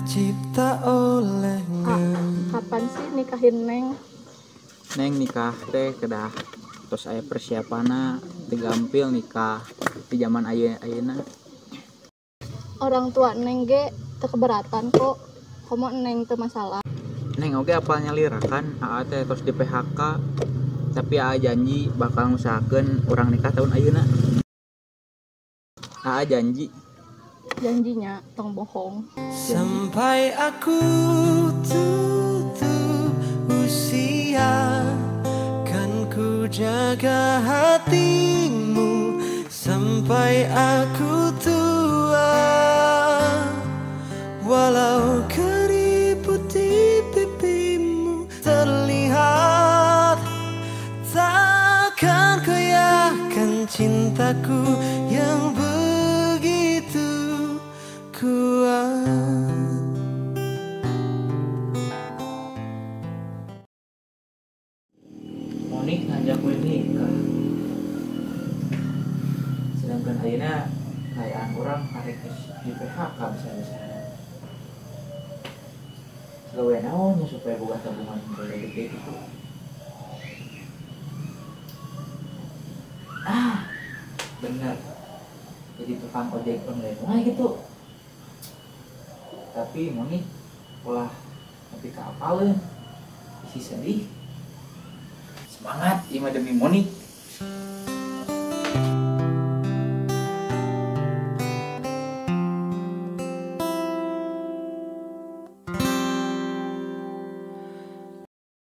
Tercipta olehnya. Kapan sih nikahin Neng? Neng nikah teh kedah terus aya persiapanna, teu gampil nikah di zaman ayeuna. Orang tua Neng ge teu keberatan kok. Komo Neng teu masalah. Neng oge apal nyalira kan aa teh tos di PHK. Tapi aa janji bakal ngusahakeun urang nikah tahun ayeuna. Aa janji. Janjinya tong bohong. Sampai aku tutup usia, kan ku jaga hatimu sampai aku tua. Walau keriput di pipimu terlihat, takkan goyahkan cintaku yang begitu kuat. Monik ngajak gue nikah, sedangkan ayeuna kaayaan urang karek di PHK besar-besaran. Gawe naon nya supaya boga tabungan gede gitu. Ah, bener. Jadi tukang ojek online wae gitu. Tapi Monik ulah nepi ka apaleun. Isi sedih. Semangat ieu mah demi Monik.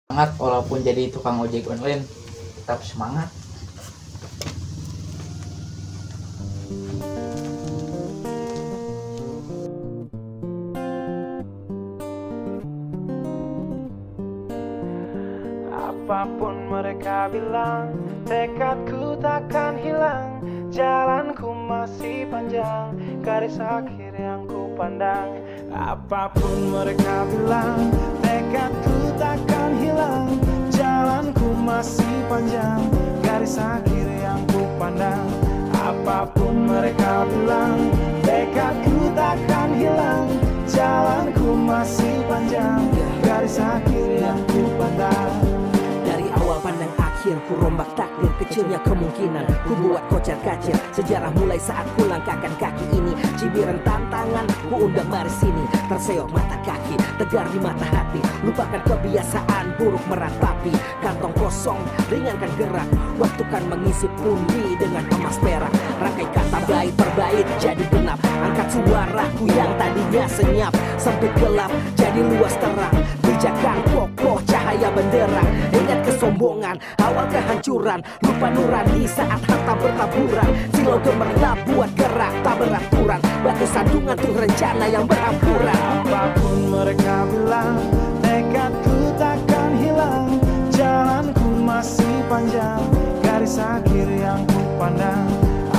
Semangat walaupun jadi tukang ojek online tetap semangat. Apapun mereka bilang, tekadku takkan hilang. Jalanku masih panjang, garis akhir yang ku pandang. Apapun mereka bilang, tekadku takkan hilang. Jalanku masih panjang, garis akhir yang ku pandang. Apapun mereka bilang, tekadku takkan hilang. Jalanku masih panjang, garis akhir yang ku pandang. Pandang akhir, ku rombak takdir kecilnya kemungkinan. Ku buat kocar kacir, sejarah mulai saat ku langkahkan kaki ini. Cibiran tantangan, ku undang mari sini. Terseok mata kaki, tegar di mata hati. Lupakan kebiasaan buruk meratapi. Kantong kosong, ringankan gerak. Waktu kan mengisi pundi dengan emas perak. Rangkai kata bait per bait jadi genap. Angkat suaraku yang tadinya senyap. Sempit gelap, jadi luas terang. Bijakan kokoh, cahaya benderang. Ingat kesombongan, awal kehancuran. Lupa nurani saat harta bertaburan. Silau gemerlap buat gerak tak beraturan. Batu sandungan tuh rencana yang berhamburan. Apapun mereka bilang, tekadku takkan hilang. Jalanku masih panjang, garis akhir yang ku pandang.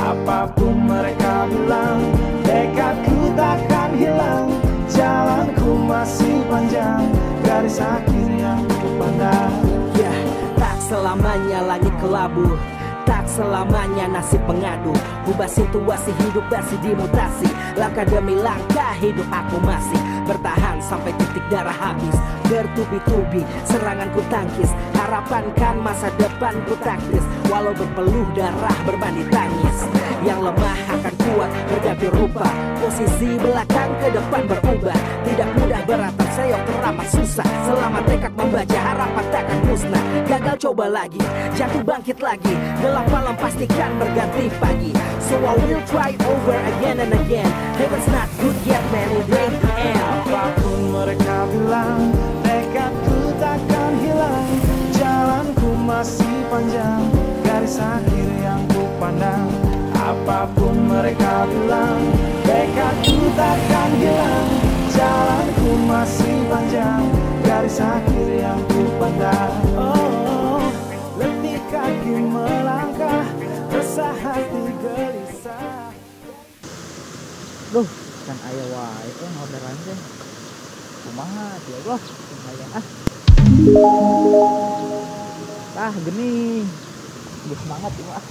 Apapun mereka bilang, tekadku takkan hilang. Jalanku masih panjang, garis akhir yang ku pandang. Ya, tak selamanya langit kelabu, tak selamanya nasib mengadu. Ubah situasi hidup masih dimutasi. Langkah demi langkah hidup aku masih bertahan sampai titik darah habis. Bertubi-tubi serangan ku tangkis. Harapan kan masa depan ku taktis. Walau berpeluh darah berbanding tangis. Yang lemah akan kuat berganti rupa. Posisi belakang ke depan berubah. Tidak mudah berat terseok teramat susah. Selama tekad membaca harapan takkan musnah. Gagal coba lagi, jatuh bangkit lagi. Gelap malam pastikan berganti pagi. So I will try over again and again. Heaven's not good yet man, it ain't the end. Apapun mereka bilang, tekadku takkan hilang. Jalanku masih panjang, garis akhir yang ku pandang. Apapun mereka bilang, tekadku takkan hilang. Jalanku masih panjang, garis akhir yang ku pandang. Oh, letih kaki melangkah, resah hati gelisah. Duh, kan aya wae orderan teh. Kumaha ya Allah, hayang ah. Tah geuning. Geus semangat ieu mah.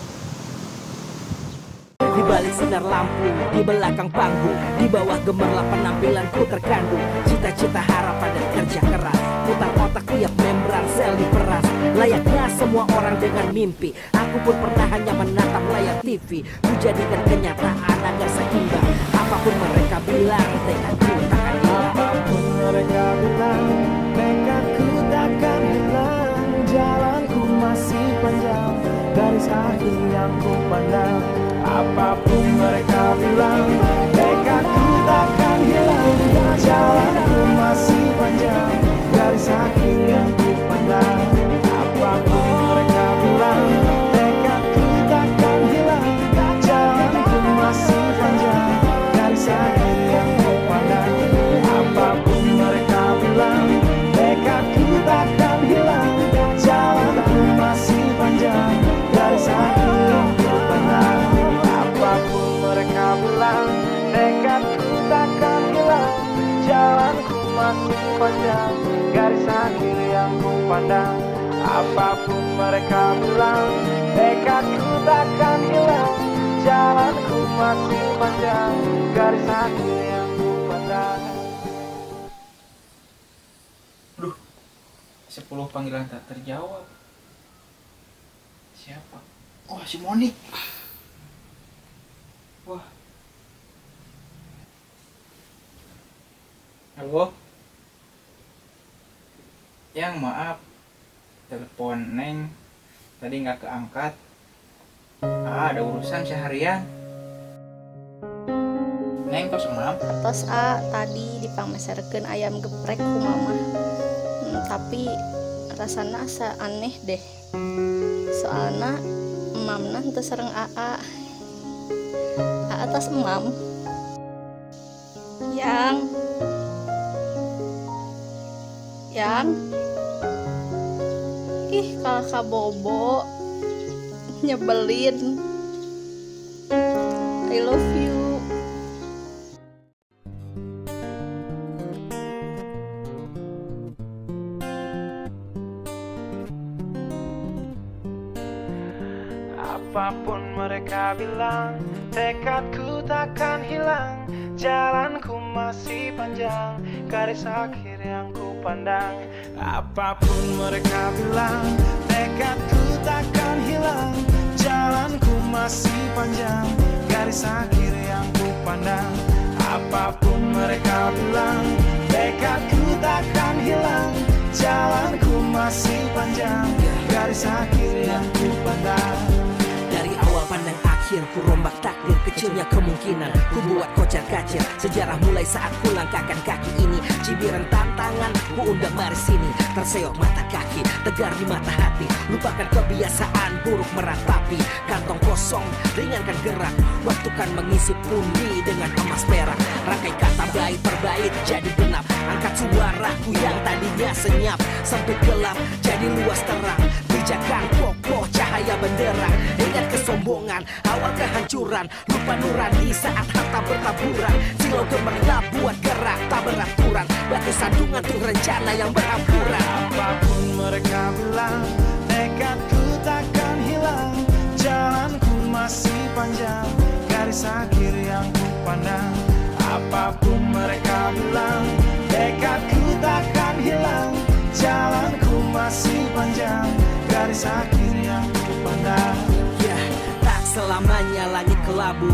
Di balik balik sinar lampu, di belakang panggung, di bawah gemerlap penampilanku terkandung. Cita-cita, harapan dan kerja keras, putar otak tiap membran sel diperas. Layaknya semua orang dengan mimpi, aku pun pernah hanya menatap layar TV. Ku jadikan kenyataan agar seimbang. Apapun mereka bilang, tekadku takkan hilang. Apapun mereka bilang, tekadku takkan hilang. Jalanku masih panjang, garis akhir yang ku pandang. Apapun mereka bilang, tekadku takkan hilang. Jalanku masih panjang, garis akhir yang ku pandang. Apapun mereka bilang, tekadku takkan hilang. Jalanku masih panjang, garis akhir yang ku pandang. Apapun mereka bilang, tekadku takkan hilang. Jalanku masih panjang, garis akhir yang ku pandang. Apapun mereka bilang, tekadku takkan hilang. Jalanku masih panjang, garis akhir yang ku pandang. Apapun mereka bilang, tekadku takkan hilang. Jalanku masih panjang, garis akhir yang ku pandang. Duh, 10 panggilan tak terjawab. Siapa? Wah, si Monik. Wah. Halo? Yang maaf, telepon Neng tadi nggak keangkat. Ah, ada urusan seharian. Neng tos emam? Tos a, tadi dipangmeserkeun ayam geprek ku mama. Tapi rasana asa aneh deh. Soalna emamna teu sareng aa. Aa tos emam. Yang ih, kalah kabobo, nyebelin. I love you. Apapun mereka bilang, tekadku takkan hilang. Jalanku masih panjang, garis akhir yang ku pandang. Apapun mereka bilang, tekadku takkan hilang. Jalanku masih panjang, garis akhir yang ku pandang. Apapun mereka bilang, tekadku takkan hilang. Jalanku masih panjang, garis akhir yang ku pandang. Dari awal pandang akhir, ku rombak takdir. Kecilnya kemungkinan, ku buat kocar kacir. Sejarah mulai saat ku langkahkan kaki ini. Cibiran tantangan, ku undang mari sini. Terseok mata kaki, tegar di mata hati. Lupakan kebiasaan buruk meratapi. Kantong kosong, ringankan gerak. Waktu kan mengisi pundi dengan emas perak. Rangkai kata bait per bait jadi genap. Angkat suaraku yang tadinya senyap. Sempit gelap, jadi luas terang. Pijakan kokoh, cahaya benderang. Ingat kesombongan, awal kehancuran. Lupa nurani saat harta bertaburan. Silau gemerlap buat gerak tak beraturan. Batu sandungan tuh rencana yang berhamburan. Apapun mereka bilang, tekadku takkan hilang. Jalanku masih panjang, garis akhir yang ku pandang. Apapun mereka bilang, tekadku takkan hilang. Jalanku masih panjang, garis akhir yang ku pandang. Ya, tak selamanya langit kelabu,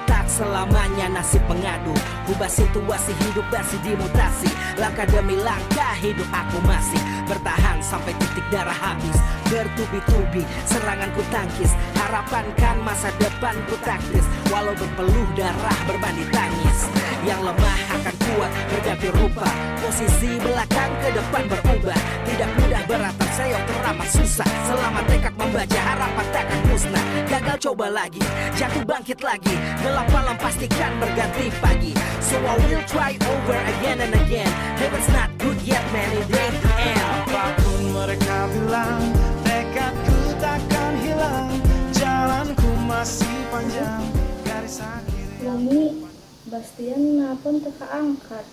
tak selamanya nasib mengadu. Ubah situasi hidup masih dimutasi. Langkah demi langkah hidup aku masih bertahan sampai titik darah habis. Bertubi-tubi seranganku tangkis. Harapan kan masa depan ku taktis. Walau berpeluh darah berbanding tangis. Yang lemah akan kuat berganti rupa. Posisi belakang ke depan berubah. Tidak mudah berat terseok teramat susah. Selama tekad membaca harapan takkan musnah. Gagal coba lagi, jatuh bangkit lagi. Gelap malam pastikan berganti pagi. So I will try over again and again. Heaven's not good yet man, it ain't the end. Apapun mereka bilang, tekadku takkan hilang. Jalanku masih panjang, garis akhir. Wengi Bastian nelpon teu kaangkat.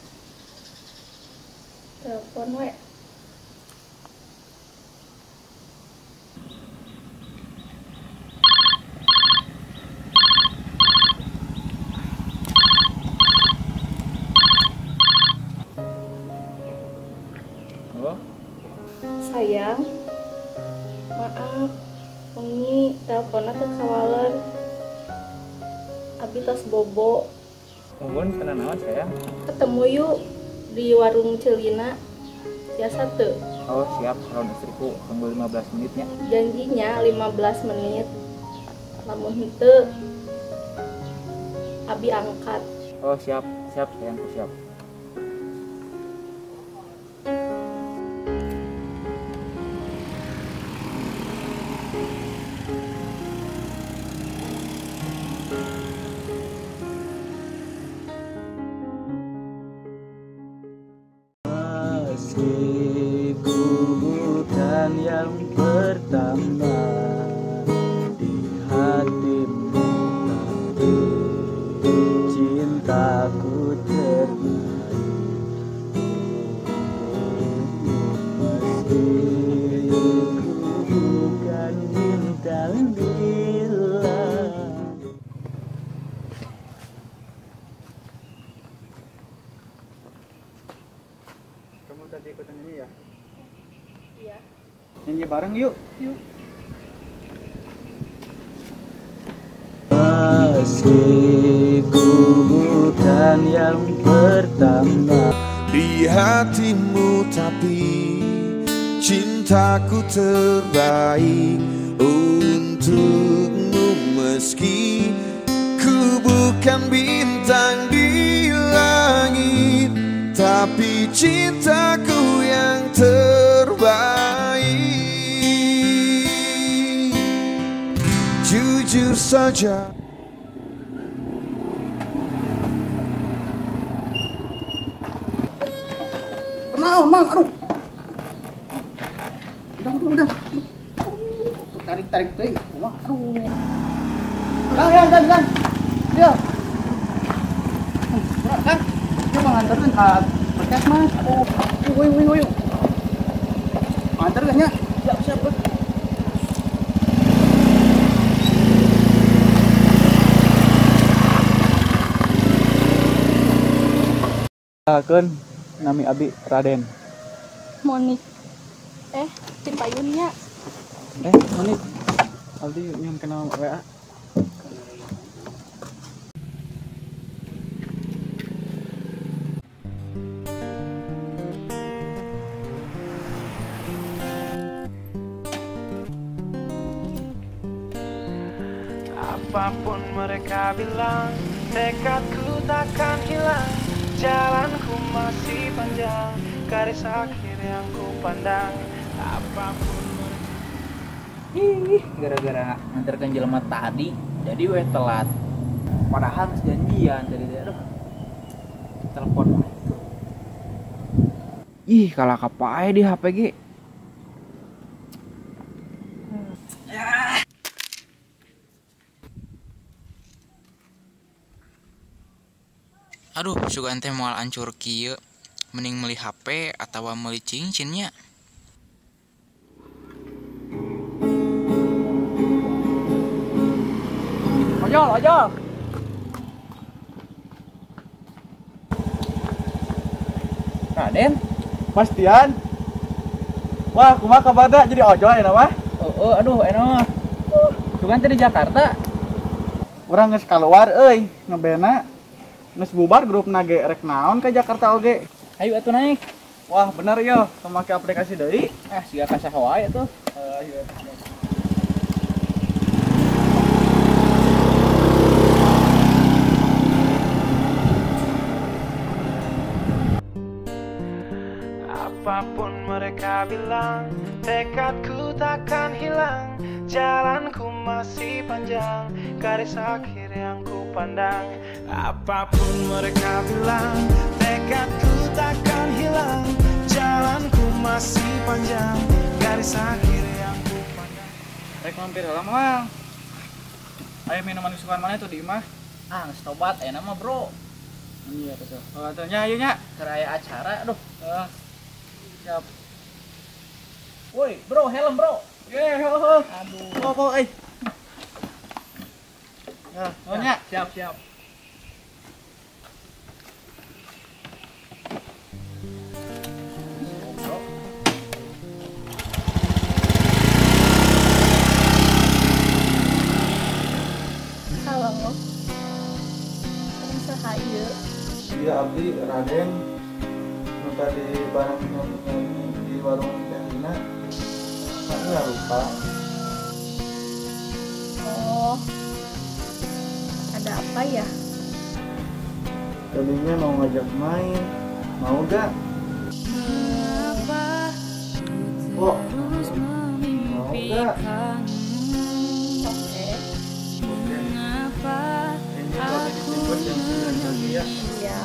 Telepon we. Teleponnya teu kawaler. Abi tos bobo. Nuhun, kana naon sayang? Ketemu yuk di warung Celina. Biasa tuh. Oh siap, calon istriku tunggu 15 menitnya. Janjinya 15 menit. Lamun henteu abi angkat. Oh siap, siap sayangku siap. Meski ku bukan yang pertama di hatimu, tapi cintaku terbaik untukmu. Meski ku bukan bintang di langit. Kamu tadi ikutan nyanyi ya? Iya. Nyanyi bareng yuk. Yuk. Meski ku bukan yang pertama di hatimu, tapi cintaku terbaik untukmu. Meski ku bukan bintang di langit, tapi cintaku yang terbaik. Jujur saja. Kenal, Mang, aduh. Udah. Tarik-tarik teh. Wah, aduh. Kang, ya, Kang. Ya. Kang. Dia mau nganterin ke puskesmas. Aduh, woi. Antar kan ya? Siap, siap. Keun nami abi Raden. Monik. Cipayunnya. Monik. Aldi nyun kenal WA. Apapun mereka bilang, tekadku takkan hilang. Jalanku masih panjang, garis akhir yang ku pandang. Apapun mereka. Ih, gara-gara nganterkan jelema tadi, jadi we telat. Padahal harus janjian tadi. Aduh. Telepon wae. Ih, kalah kapae di HP ge. Aduh, sugan teh moal ancur kieu. Mending meuli HP atawa meuli cincinnya. Ojol. Raden, Pastian. Wah, kumaha kabarna jadi ojol ya mah? Oh, aduh, enak. Sugan teh di Jakarta. Urang geus kaluar euy, ngebena. Geus bubar grupna ge rek naon ke Jakarta oge. Ayo atuh naik. Wah, bener yo, make aplikasi deui. Ah, siga ka saha wae atuh. Iya. Apapun mereka bilang, tekadku takkan hilang. Jalanku masih panjang, garis akhir yang ku pandang. Apapun mereka bilang, tekadku takkan hilang. Jalanku masih panjang, garis akhir yang ku pandang. Rek mampir heula mah. Ayo minuman kesukaan mana itu di imah? Ah, geus tobat aya mah, Bro. Iya betul. Oh, atuh nya ayo nya. Keur aya acara, aduh. Siap. Woi, bro, helm, bro. Ye, ho. Aduh. Oh, eh. Ya, nya. Siap, siap. Bro. Aden nu tadi bareng nyanyi-nyanyi di warung Teh Lina. Kamu nggak lupa? Oh, ada apa ya? Tadinya mau ngajak main, mau gak? Oh, mau gak? Oke. Oke. Ini tadi dijemput jam 9 pagi ya. Iya.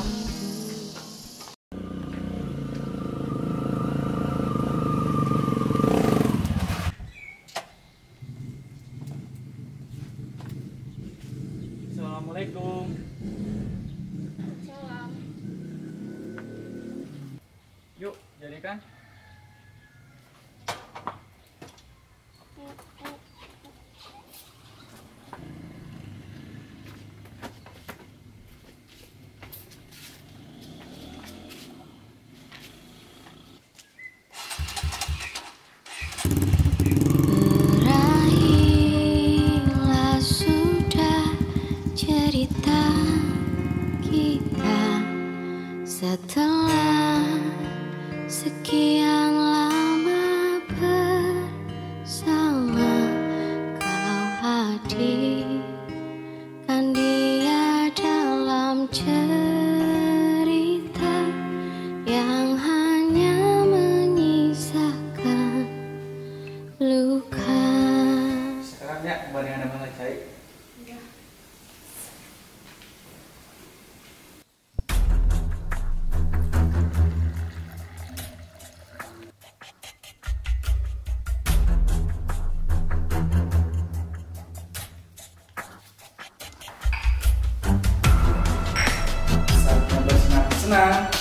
Assalamualaikum. Salam. Yuk, jadi kan? Berakhirlah sudah cerita kita setelah sekian lama bersama. Kau hadirkan dia dalam cerita yang hanya menyisakan luka. Sekarang ya, kembali ada mana cai? Iya. Saatnya bersenang-senang.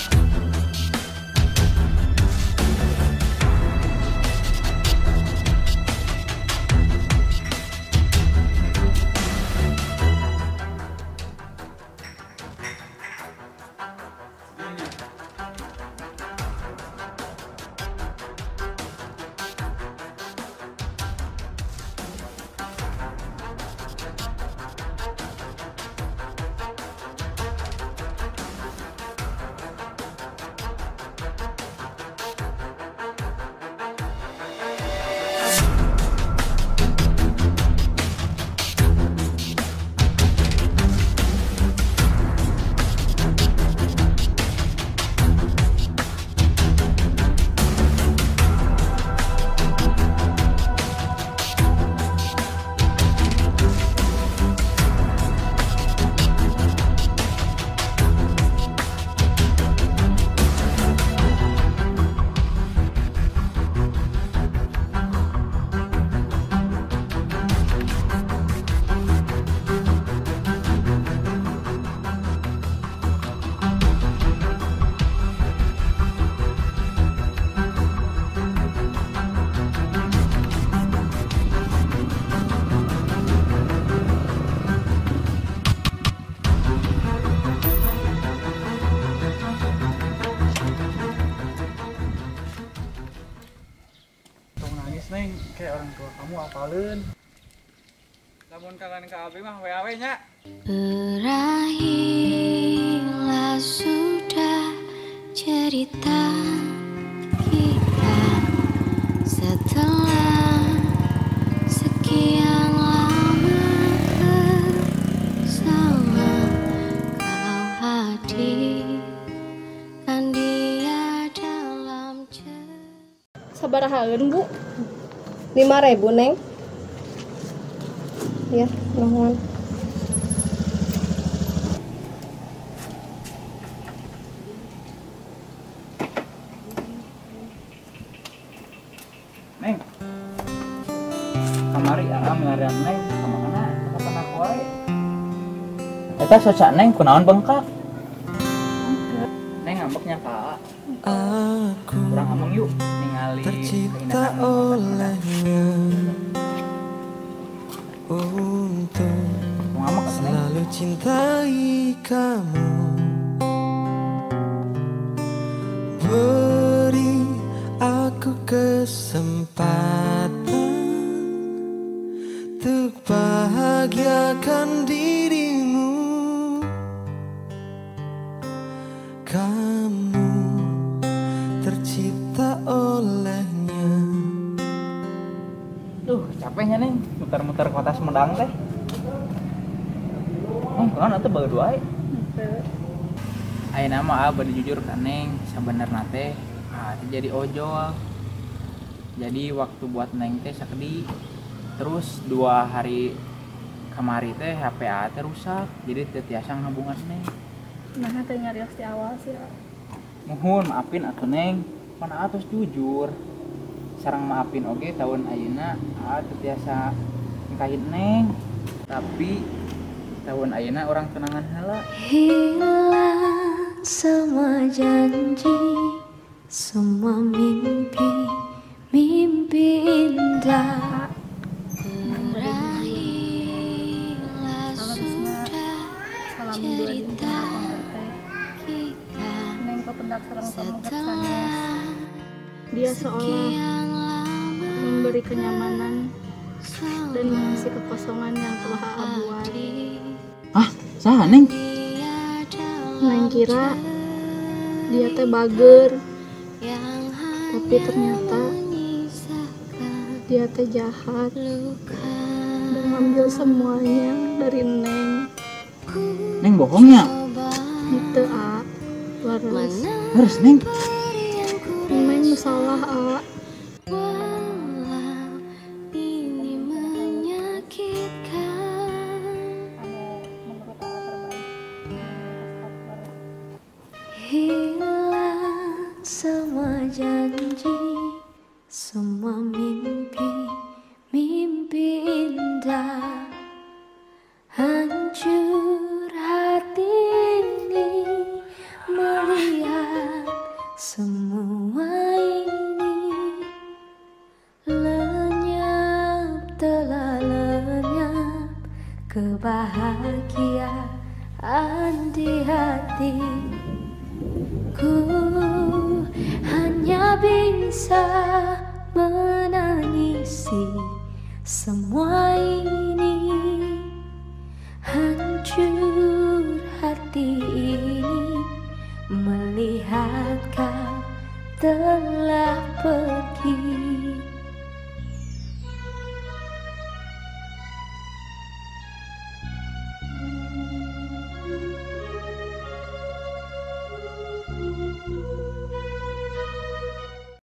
Tong nangis Neng, kayak orang tua kamu apalin. Lamun kangen ka abi mah WAW nya. Berakhirlah sudah cerita kita setelah sekian lama bersama. Kau hadirkan dia dalam cerita. Sabarahaeun, Bu? 5.000, Neng. Ya, nuhun. Neng. Kamari aa milarian Neng ka mana? Ka aku wae. Eta soca Neng kunaon bengkak? Neng ngambeknya ka aa. Aku Kurang ameng yuk ningali tercipta keindahan olehnya untuk Mau ngambek atuh, Neng? selalu cintai kamu. Beri aku kesempatan untuk bahagiakan dirimu. Karena Muter-muter kota Sumedang teh. Neng, kunaon atuh bageud wae? Henteu. Ayeuna mah aa bade jujur ka Neng, sabenerna teh aa teh jadi ojol. Jadi waktu buat Neng teh sakedik. Terus 2 hari kamari teh HP aa teh rusak, jadi teu tiasa ngahubungan Neng. Nah, teh nyarios di awal sih. Muhun maafin atuh Neng, pan aa tos jujur. Sareng maafin oge tahun ayeuna aa teu tiasa ngkahin Neng. Tapi tahun ayeuna urang tunangan heula. Hilang semua janji, semua mimpi, mimpi indah. Berakhirlah sudah Salam 2 dinten cerita teh. kita Neng kependak sareng pameget sanes. setelah Dia seolah sekian lama memberi kenyamanan dan mengisi kekosongan yang telah Aa buat. Ah, saha Neng? dia dalam Neng kira dia teh bager, yang tapi ternyata menyisakan dia teh jahat luka. dan ngambil semuanya dari Neng. Neng bohongnya. Coba Henteu A, leres. Harus Neng. yang ku Neng nu salah A. walau ini menyakitkan. Hilang semua janji, semua mimpi, mimpi indah. Hancur hati ini melihat semua ini. Lenyap telah lenyap kebahagiaan di hati. Ku hanya bisa menangisi semua ini. Hancur hati ini melihat kau telah pergi.